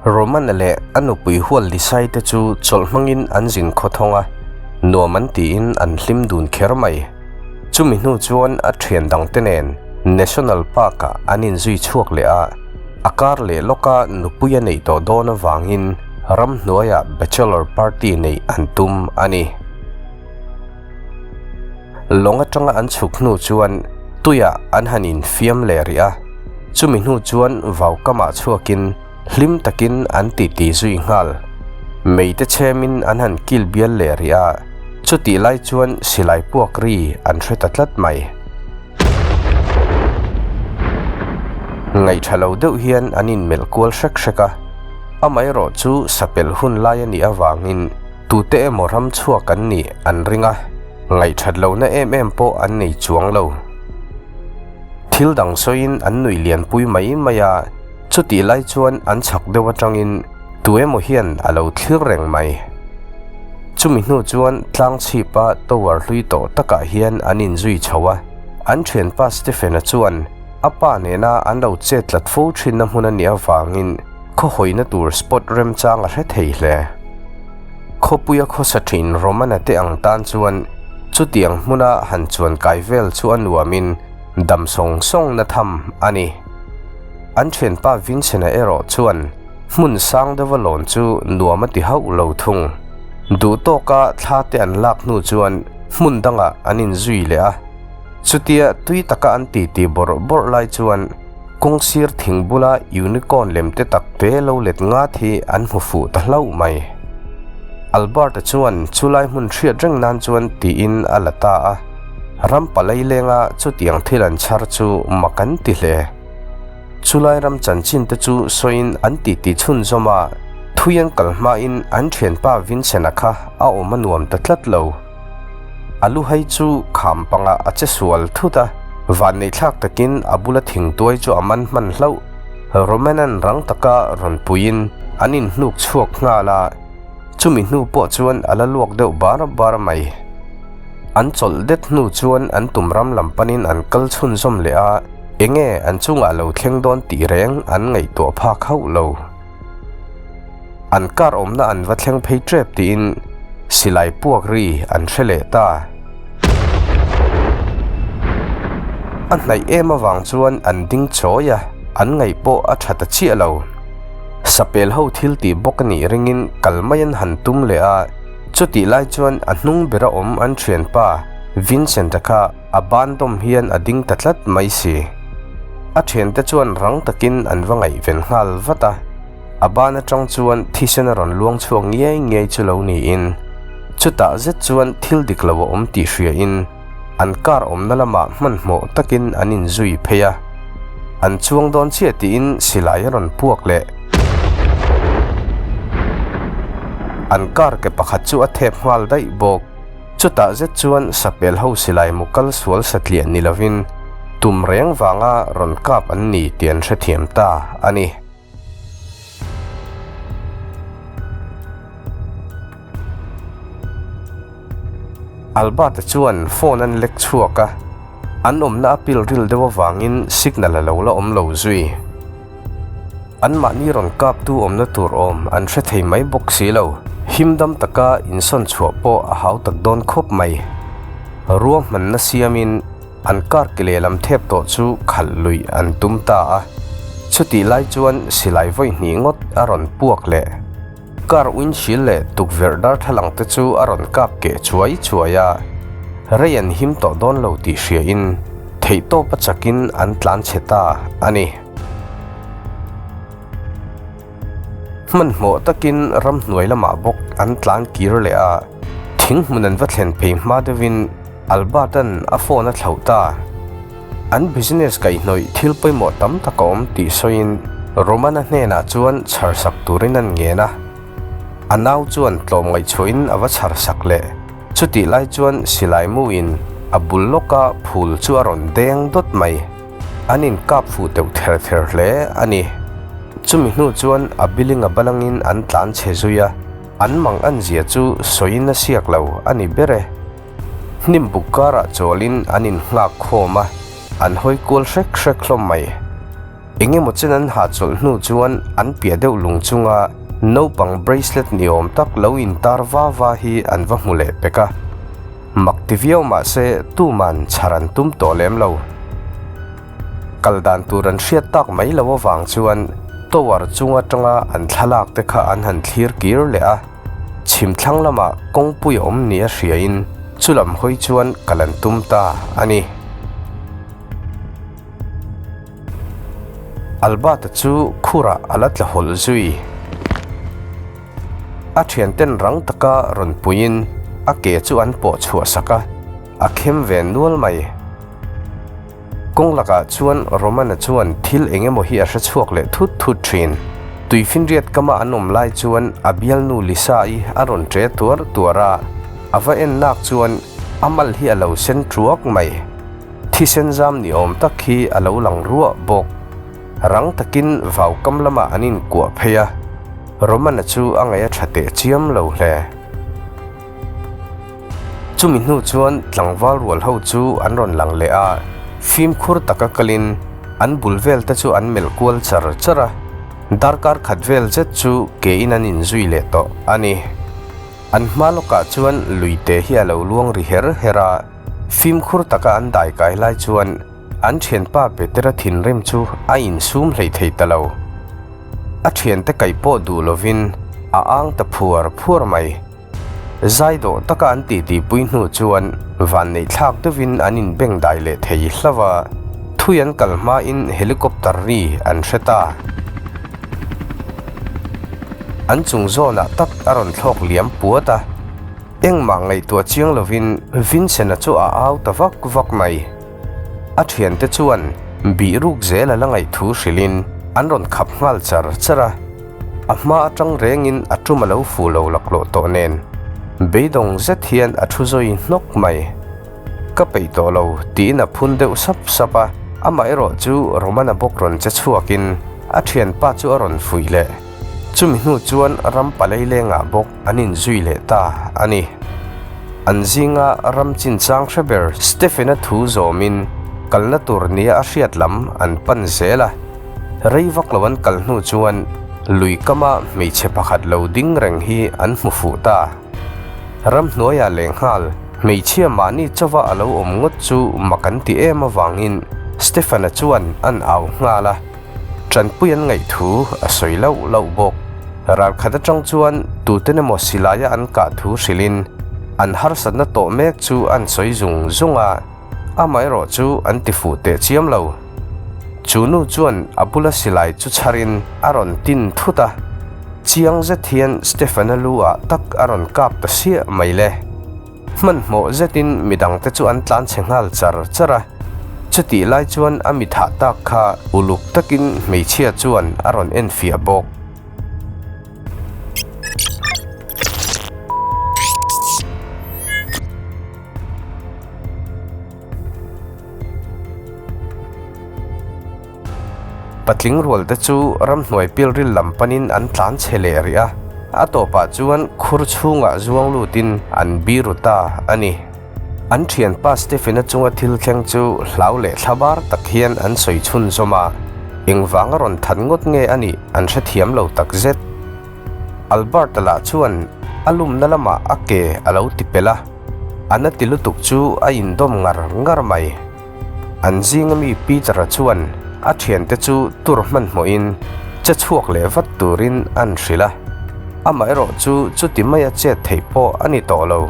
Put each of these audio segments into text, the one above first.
Romana leh a nupui hual Lisai te chu chawlh hmangin an zin khawthawng a, nuam an tiin an hlim dun kher mai. Chumi hnu chuan a thian dangte nen National Park-ah an inzui chhuak leh a, a kar leh lawka nupui a neih tawh dawn avangin ramhnuaiah bachelor party neih an tum a ni. Lawng atanga an chhuk hnu chuan tuiah an han infiam leh rih a, chumi hnu chuan vaukamah chhuakin hlim takin an titi zui nghal. Meite chhemin an han kil bial leh rih a, chutih lai chuan silai puak ri an hre ta tlat mai. Ngaihṭha lo deuh hian an inmelh kual hrek hrek a, amaherawh chu sapel hun lai a nih avangin Tute emaw ram chhuak an nih an ring a, ngaihṭhat lohna em em pawh an nei chuang lo. Thil dang sawiin an nuih lianpui mai mai a, chutih lai chuan an chhak deuh aṭangin tu emaw hian a lo thlir reng mai. Chumi hnu chuan tlang chhipa tower hlui tawh takah hian an inzui chho a, an ṭhianpa Stephen-a chuan a pa nena an lo chet tlat fo ṭhinna hmun a nih avangin, Khawhawina tur spot remchang a hre thei hle. Khawpuia khawsa thin Romana te ang tan chuan chutiang hmuna han chuan kai vel chu a nuamin dam sawng sawng na tham a ni. An thianpa Vincent-a erawh chuan hmun sang deuha lawn chu nuam a ti hauh lo thung. Duh tawka thla te an lak hnu chuan hmun dangah an inzui leh a. Chutia tui taka an titi bawrh bawrh lai chuan Kawng sir thing bula unicorn lem te tak te lo let ngat hi an hmu fuh ta hlauh mai. Albert-a chuan chulai hmun hriat reng nan chuan tiin a la ta a, ram palai lenga chutiang thil an chhar chu mak an ti hle. Chulai ram chanchin te chu sawiin an titi chhunzawm a, thui an kal hmain an thianpa Vincent-a kha a awm a nuam ta tlat lo. A lu hai chu kham pangah a che sual thut a, vanneihthlak takin a bula thingtuai chu a man hman hlauh. Roman-a'n rang taka rawn puiin an inhnuk chhuak nghal a, chumi hnu pawh chuan a la luak deuh bar bar mai. An chawlh det hnu chuan an tum ram lam panin an kal chhunzawm leh a, enge an chungah lo thleng dawn tih reng an ngaihtuah phak hauh lo. An kar awmna an va thleng phei tep tiin silai puak ri an hre leh ta. A hnaih em avang chuan an ding chawi a, an ngaih pawh a tha ta chiah lo. Sapel ho thil tih bawk a nih ringin kal mai an han tum leh a, chutih lai chuan a hnung bera awm an thianpa Vincent-a kha A ban dawm hian a ding ta tlat mai si. A thiante chuan rang takin an va ngaihven nghal vat a, a ban atang chuan thisen a rawn luang chhuak ngiai ngiai chu lo niin, chutah zet chuan thil dik lo a awm tih hriain an car awmna lamah hmanhmawh takin an inzui phei a. An chuang dawn chiah tiin silai a rawn puak leh. An car ke pakhat chu a thep nghal daih bawk. Chutah zet chuan sapel ho silai mu kal sual satliah ni lovin tum reng vanga rawn kap an ni tih an hrethiam ta a ni. Albert-a chuan phone an lek chhuak a, an awmna a pil ril deuh avangin signal a lo la awm lo zui. Anmahni rawn kaptu awmna tur awm an hre thei mai bawk si lo. Himdam taka insawn chhuah pawh a hau tak dawn khawp mai. Ruahmanna siamin an car ke lehlam thep tawh chu khalh luih an tum ta a. Chutih lai chuan silai vawi hnih ngawt a rawn puak leh. Car windshield leh tukverh darthlalang te chu a rawn kap keh chuai chuai a. Rei an him tawh dawn lo tih hriain theihtawp a chakin an tlan chhe ta a ni. Hmanhmawh takin ramhnuai lamah bawk an tlan kir leh a, thing hmun an va thlen phei hma deuhin Albert-a'n a phone a thlauh ta. An business kaihhnawih thil pawimawh tam tak a awm tih sawiin Roman-a hnenah chuan chhar sak turin an ngen a. A nau chuan tlawmngaihchhuahin a va chhar sak leh. Chutih lai chuan silai muin a bul lawka phul chu a rawn deng dawt mai. An inkap fuh deuh ther ther hle a ni. Chumi hnu chuan a billing a balangin an tlan chhe zui a, an mang an zia chu sawiin a siak lo a ni ber e. Hnim buk karah chawlin an innghak khawm a, an hawi kual hrek hrek hlawm mai. Engemaw chen an hahchawlh hnu chuan an piah deuh lung chunga naupang bracelet ni awm tak lo intar va va hi an va hmu leh pek a. Mak ti viau mah se tuman chhar an tum tawh lem lo. Kal dan tur an hriat tak mai lo avang chuan tower chung atanga an thlalak te kha an han thlir kir leh a, chhim thlang lamah kawngpui a awm nia hriain chulam hawi chuan kal an tum ta a ni. Albert-a chu khurah a la tla hawlh zui. A thianten rang taka rawn puiin a ke chu an pawh chhuah sak a, a khem ve nual mai. Kawng lakah chuan Romana chuan thil eng emaw hi a hre chhuak leh thut thut thin. Tuifinriat kama an awm lai chuan a bialnu Lisa-i a rawn ṭe tuar tuar a, a va en nak chuan a mal hi a lo sen ṭuak mai. Thisen zam ni awm tak hi a lo lang ruah bawk. Rang takin vau kam lamah an inkuah phei a, Romana chu a ngaih a ṭha teh chiam lo hle. Chumi hnu chuan tlangval rual ho chu an rawn lang leh a, fimkhur taka kalin an bul vel te chu an melh kual char char a, darkar khat vel zet chu ke in an inzui leh tawh a ni. An hma lawkah chuan lui te hi a lo luang ri her her a, fimkhur taka an daikai lai chuan an thianpa Petera thinrim chu a insum hlei thei ta lo. A thiante kaih pawh duh lovin a ang ta phuar phuar mai. Zai dawh taka an titipui hnu chuan vanneih thlak deuhin an inbeng dai leh thei hlauh a, thui an kal hmain helicopter ri an hre ta. An chung zawnah tak a rawn thlawk liam puat a, engmah ngaihtuah chiang lovin Vincent-a chu a au ta vak vak mai. A thiante chuan bih ruk zel a la ngaih thu hrilhin an rawn khap nghal char char a. A hma atang rengin a tum a lo fuh lo laklawh tawh nen beidawng zet hian a thu zawi hnawk mai. Ka peih tawh lo tiin a phun deuh sap sap a, amaherawh chu Romana bawk rawn che chhuakin a thianpa chu a rawn fuih leh. Chumi hnu chuan ram palei lengah bawk an inzui leh ta a ni. An zinga ram chinchang hre ber Stephen-a thu zawmin kalna tur nia a hriat lam an pan zel a. Rei vak lo an kal hnu chuan lui kama hmeichhe pakhat lo ding reng hi an hmu fuh ta. Ramhnuaiah lehnghal hmeichhia mahni chauva a lo awm ngawt chu mak an ti em avangin Stefan-a chuan an au nghal a, tanpui an ngaih thu a sawi lauh lauh bawk. Ralkhat atang chuan tuten emaw silaia an kah thu hrilhin an harsatna tawh mek chu an sawi zung zung a. Amaherawh chu an ti fuh teh chiam lo. Chu nu chuan a bula silai chu chharin a rawn tin thut a, chiang zet hian Stefan-a lu ah tak a rawn kap ta siah mai le. Hmanhmawh zetin midangte chu an tlan chhe nghal char char a, chutih lai chuan a mi thah tak kha uluk takin hmeichhia chuan a rawn enfiah bawk. Patling rual te chu ramhnuai pilril lam panin an tlan chhe leh rih a, a tawpah chuan khur chhungah zuang lutin an biru ta a ni. An thianpa Stephen-a chunga thil thleng chu hlau leh thlabar tak hian an sawi chhunzawm a, engvanga rawn that ngawt nge a nih an hrethiam lo takzet. Albert-a lah chuan a lumna lamah a ke a lo ti pelh a, a na ti lutuk chu a indawm ngar ngar mai. An zinga mi Peter-a chuan a thiante chu tur hmanhmawhin che chhuak leh vat turin an hrilh a, amaherawh chu chuti maia chet theih pawh a ni tawh lo.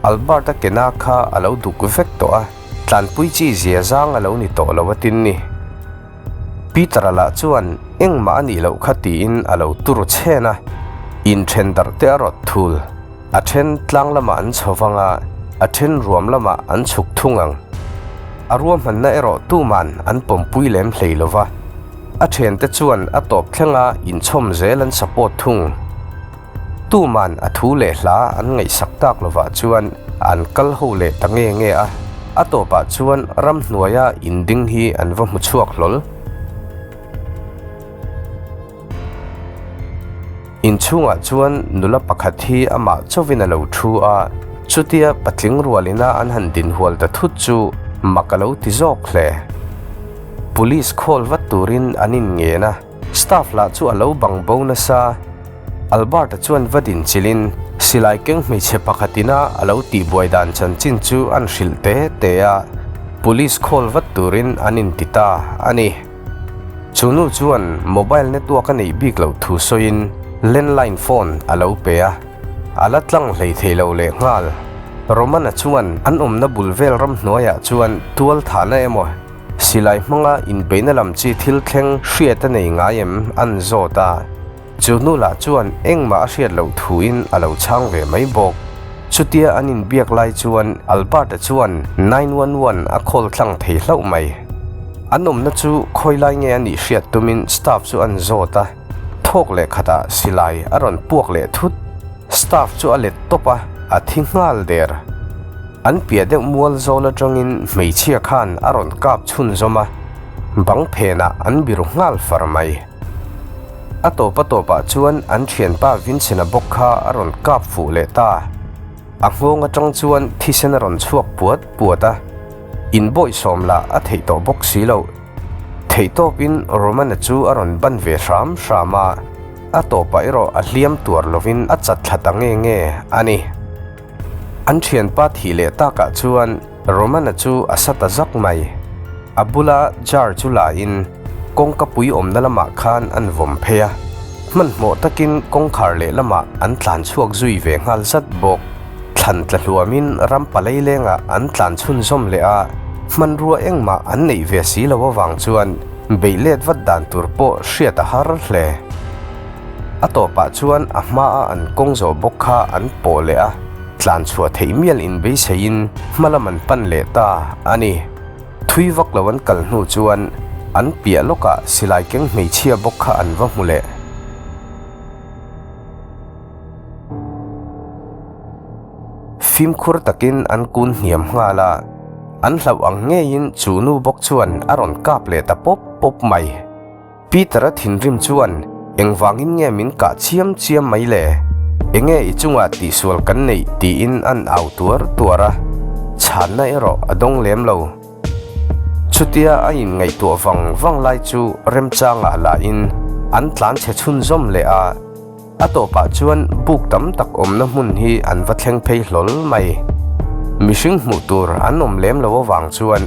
Albert-a kena kha a lo duk vek tawh a, tlanpui chi zia zang a lo ni tawh lo a tin ni. Peter-a lah chuan engmah a nih loh kha tiin a lo tur chhen a, inthen darh te a rawt thul. A then tlang lamah an chho vang a, a then ruam lamah an chhuk thung ang. A ruahmanna erawh tuman an pawmpui lem hlei lo va, a thiante chuan a tawp thlenga inchhawm zel an support thung. Tuman a thu leh hla an ngaihsak tak lovah chuan an kal ho leh ta nge nge a, a tawpah chuan ramhnuaia inding hi an va hmu chhuak hlawl. Inchhungah chuan nula pakhat hi amah chauhin a lo thu a, chutia patling rualina an han dinhual ta thut chu mak a lo ti zawk hle. Police call vat turin an inngen a, staff lah chu a lo bang bo nasa. Albert-a chuan va din chilhin silai keng hmeichhe pakhatina a lo tihbuai dan chanchin chu an hrilh te te a, police call vat turin an inti ta a ni. Chu nu chuan mobile network a neih bik loh thu sawiin landline phone a lo pe a, a la tlang hlei thei lo leh nghal. Romana chuan an awmna bul vel ramhnuaiah chuan tual thahna emaw silai hmanga inbeihna lam chi thil thleng hriat a nei ngai em an zawt a. Chu nu lah chuan engmah a hriat loh thuin a lo chhang ve mai bawk. Chutia an inbiak lai chuan Albert-a chuan 911 a call tlang thei hlauh mai. An awmna chu khawi lai nge a nih hriat tumin staff chu an zawt a, thawk leh khatah silai a rawn puak leh thut. Staff chu a let tawp a, a thi nghal der. An piah deuh mual zawl atangin hmeichhia khan a rawn kap chhunzawm a, bang phenah an biru nghal far mai. A tawp a tawpah chuan an thianpa Vincent-a bawk kha a rawn kap fuh leh ta. A nghawng atang chuan thisen a rawn chhuak puat puat a, inbawihsawm lah a theih tawh bawk si loh. Theihtawpin Roman-a chu a rawn ban ve hram hram a, a tawpah erawh a hliam tuar lovin a chat thla ta nge nge a ni. An thianpa thih leh takah chuan Romana chu a sa ta zak mai. A bula jar chu lain kawngka pui awmna lamah khan an vawm phei a, hmanhmawh takin kawngkhar leh lamah an tlan chhuak zui ve nghal zat bawk. Thlan tla hluamin ram palei lengah an tlan chhunzawm leh a, hmanrua engmah an neih ve si lo avang chuan beih let vat dan tur pawh hriat a har hle. A tawpah chuan a hmaa an kawng zawh bawk kha an pawh leh a, tlan chhuah theih mial inbeiseiin hma lam an pan leh ta a ni. Thui vak lo an kal hnu chuan an piah lawkah silai keng hmeichhia bawk kha an va hmu leh. Fimkhur takin an kun hniam nghal a, an hlauh ang ngeiin chu nu bawk chuan a rawn kap leh ta pawp pawp mai. Peter-a thinrim chuan, Engvangin nge min kah chiam chiam mai le? Enge i chungah tihsual kan neih? tiin an au tuar tuar a, chhanna erawh a dawng lem lo. Chutia a inngaihtuah vang vang lai chu remchangah lahin an tlan chhe chhunzawm leh a, A tawpah chuan buk tam tak awmna hmun hi an va thleng phei hlawl mai. Mihring hmuh tur an awm lem lo avang chuan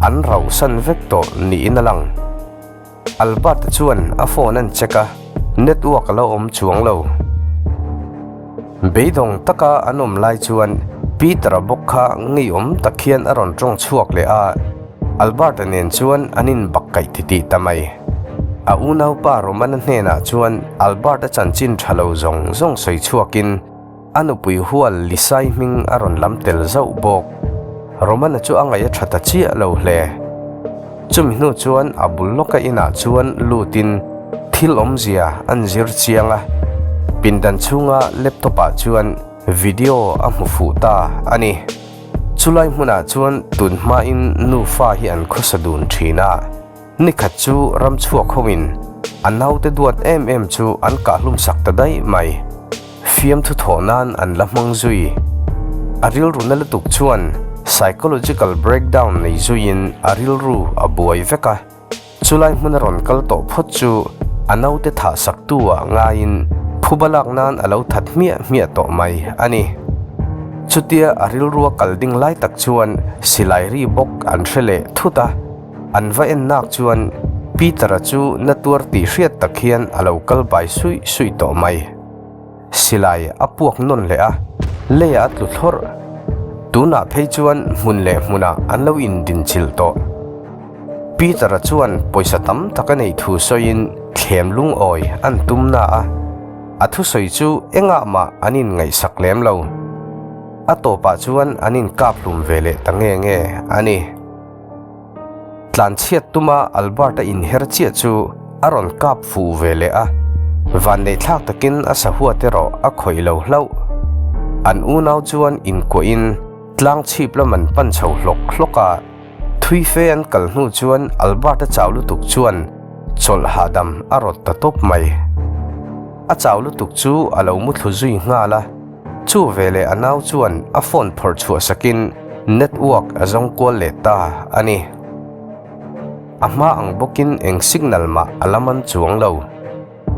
an rauhsan vek tawh niin a lang. Albert-a chuan a phone an check a, network a lo awm chuang lo. Beidawng taka an awm lai chuan Peter-a bawk kha ngeiawm tak hian a rawn tawng chhuak leh a, Albert-a nen chuan an inbak kaih titih ta mai. A unaupa Romana hnenah chuan Albert-a chanchin tha lo zawng zawng sawi chhuakin a nupui hual Lisai hming a rawn lam tel zauh bawk. Romana chu a ngaih a tha ta chiah lo hle. Chumi hnu chuan a bul lawka inah chuan lutin thil awmzia an zir chiang a, pindan chhunga laptop-ah chuan video a hmu fuh ta a ni. Chulai hmunah chuan tun hmain nufa hi an khawsa dun thin a, nikhat chu ram chhuak hoin a naute duat em em chu an kahhlum sak ta daih mai. Fiamthu thawh nan an la hmang zui. A rilru na lutuk chuan psychological breakdown nei zuiin a rilru a buai vek a. Chulai hmun a rawn kal tawh phawt chu a naute thah saktu ah ngaiin phuba lak nan a lo that hmiah hmiah tawh mai a ni. Chutia a rilrua kal ding lai tak chuan silai ri bawk an hre leh thut a, an va en nak chuan Peter-a chu na tuar tih hriat tak hian a lo kal bai suih suih tawh mai. Silai a puak nawn leh a, leiah a tlu thlawrh. Tunah phei chuan hmun leh hmunah an lo indinchilh tawh. Peter-a chuan pawisa tam tak a neih thu sawiin thlem lungawi an tum na a, a thusawi chu engah mah an inngaihsak lem lo. A tawpah chuan an inkap hlum ve leh ta nge nge a ni. Tlanchhiat tuma Albert-a inher chiah chu a rawn kap fuh ve leh a, vanneihthlak takin a sahuat erawh a khawih lo hlauh. An unau chuan inkuahin tlang chhip lam an pan chho hlawk hlawk a, thui fe an kal hnu chuan Albert-a chau lutuk chuan chawlh hahdam a rawt ta tawp mai. A chau lutuk chu a lo muthlu zui nghal a. Chu veleh a nau chuan a phone phawrh chhuah sakin network a zawng kual leh ta a ni. A hma ang bawkin eng signal mah a la man chuang lo.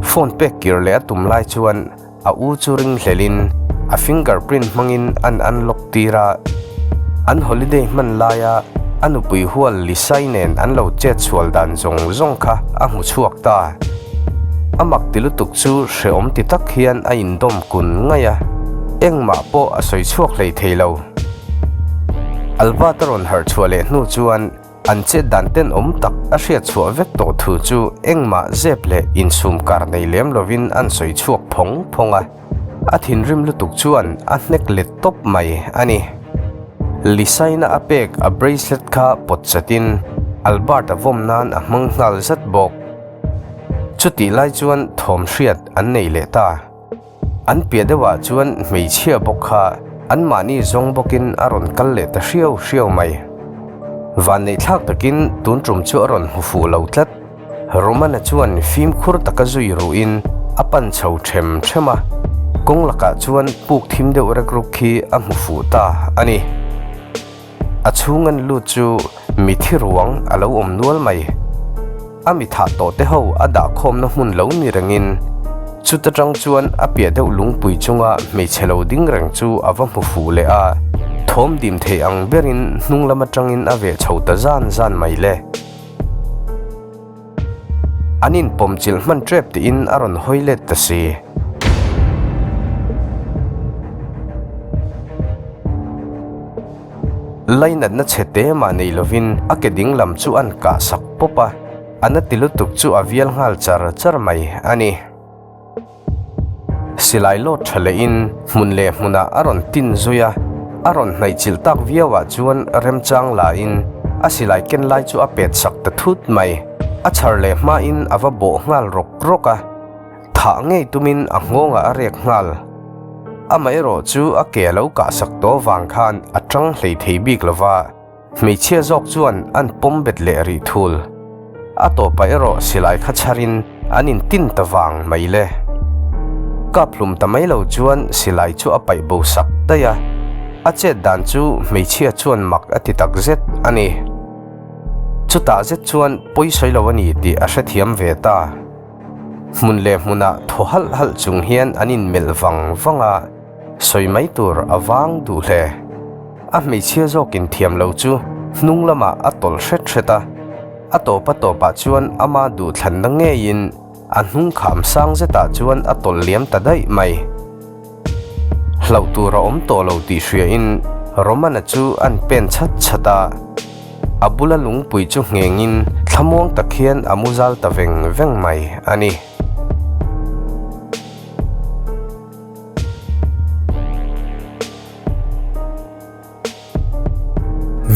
Phone pek kir leh a tum lai chuan a u chu ringhlelin a fingerprint hmangin an unlock tir a. An holiday hman laia a nupui hual Lisai nen an lo chet chhual dan zawng zawng kha a hmu chhuak ta. A mak ti lutuk chu hrehawm ti tak hian a indawm kun ngaih a, engmah pawh a sawi chhuak hlei thei lo. Albert a rawn harh chhuah leh hnu chuan An chet dan tenawm tak a hriat chhuah vek tawh thu chu engmah zep leh insum kar nei lem lovin an sawi chhuak phawng phawng a, a thinrim lutuk chuan a hnek let tawp mai a ni. Lisaina a pek a bracelet kha pawt chatin Albert-a vawm nan a hmang nghal zat bawk. Chutih lai chuan thawm hriat an nei leh ta. An piah deuhah chuan hmeichhia bawk kha anmahni zawng bawkin a rawn kal leh ta hriau hriau mai. Vanneihthlak takin tun tum chu a rawn hmu fuh lo tlat. Romana chuan fimkhur taka zui ruhin a pan chho them them a, kawng lakah chuan puk thim deuh rek ruk khi a hmu fuh ta a ni. A chhung an lut chu mi thi ruang a lo awm nual mai. A mi thah tawh te ho a dah khawmna hmun lo ni rengin chuta tang chuan a piah deuh lungpui chunga hmeichhe lo ding reng chu a va hmu fuh leh a, thawm dim thei ang berin hnung lam atangin a veh chho ta zan zan mai le. An inpawm chilh hman tep tiin a rawn hawi let ta si. Lainatna chhe te mah nei lovin a ke ding lam chu an kah sak pawp a, a na ti lutuk chu a vial nghal char char mai a ni. Silai lawt tha lehin hmun leh hmunah a rawn tin zui a, a rawn hnaih chilh tak viauah chuan remchang lain a silai ken lai chu a pet sak ta thut mai. A chhar leh hmain a va bawh nghal rawk rawk a, thah ngei tumin a nghawngah a rek nghal. Amaherawh chu a ke a lo kah sak tawh vang khan a tang hlei thei bik lova. Hmeichhia zawk chuan an pawm bet leh rih thul. A tawpah erawh silai kha chharin an intin ta vang mai le. Kap hlum ta mai lo chuan silai chu a paih bo sak daih a, a chet dan chu hmeichhia chuan mak a ti tak zet a ni. Chutah zet chuan pawi sawi lo a ni tih a hrethiam ve ta. Hmun leh hmunah thaw halh halh chung hian an inmelh vang vang a. Sawi mai tur a vang duh hle. A hmeichhia zawkin thiam lo chu hnung lamah a tawlh hret hret a, a tawp a tawpah chuan ama duhthlanna ngeiin a hnung kham sang zetah chuan a tawlh liam ta daih mai. Hlauh tur a awm tawh lo tih hriain Romana chu an pen chhat chhat a, a bula lungpui chu nghengin thlamuang tak hian a mu zal ta veng veng mai a ni.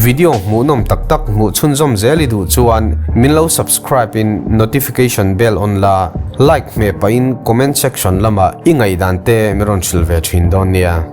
Video hmuhnawm tak tak hmuh chhunzawm zel i duh chuan min lo subscribe in notification bell on la, like hmeh pahin comment section lamah i ngaihdan te min rawn hrilh ve thin dawn nia.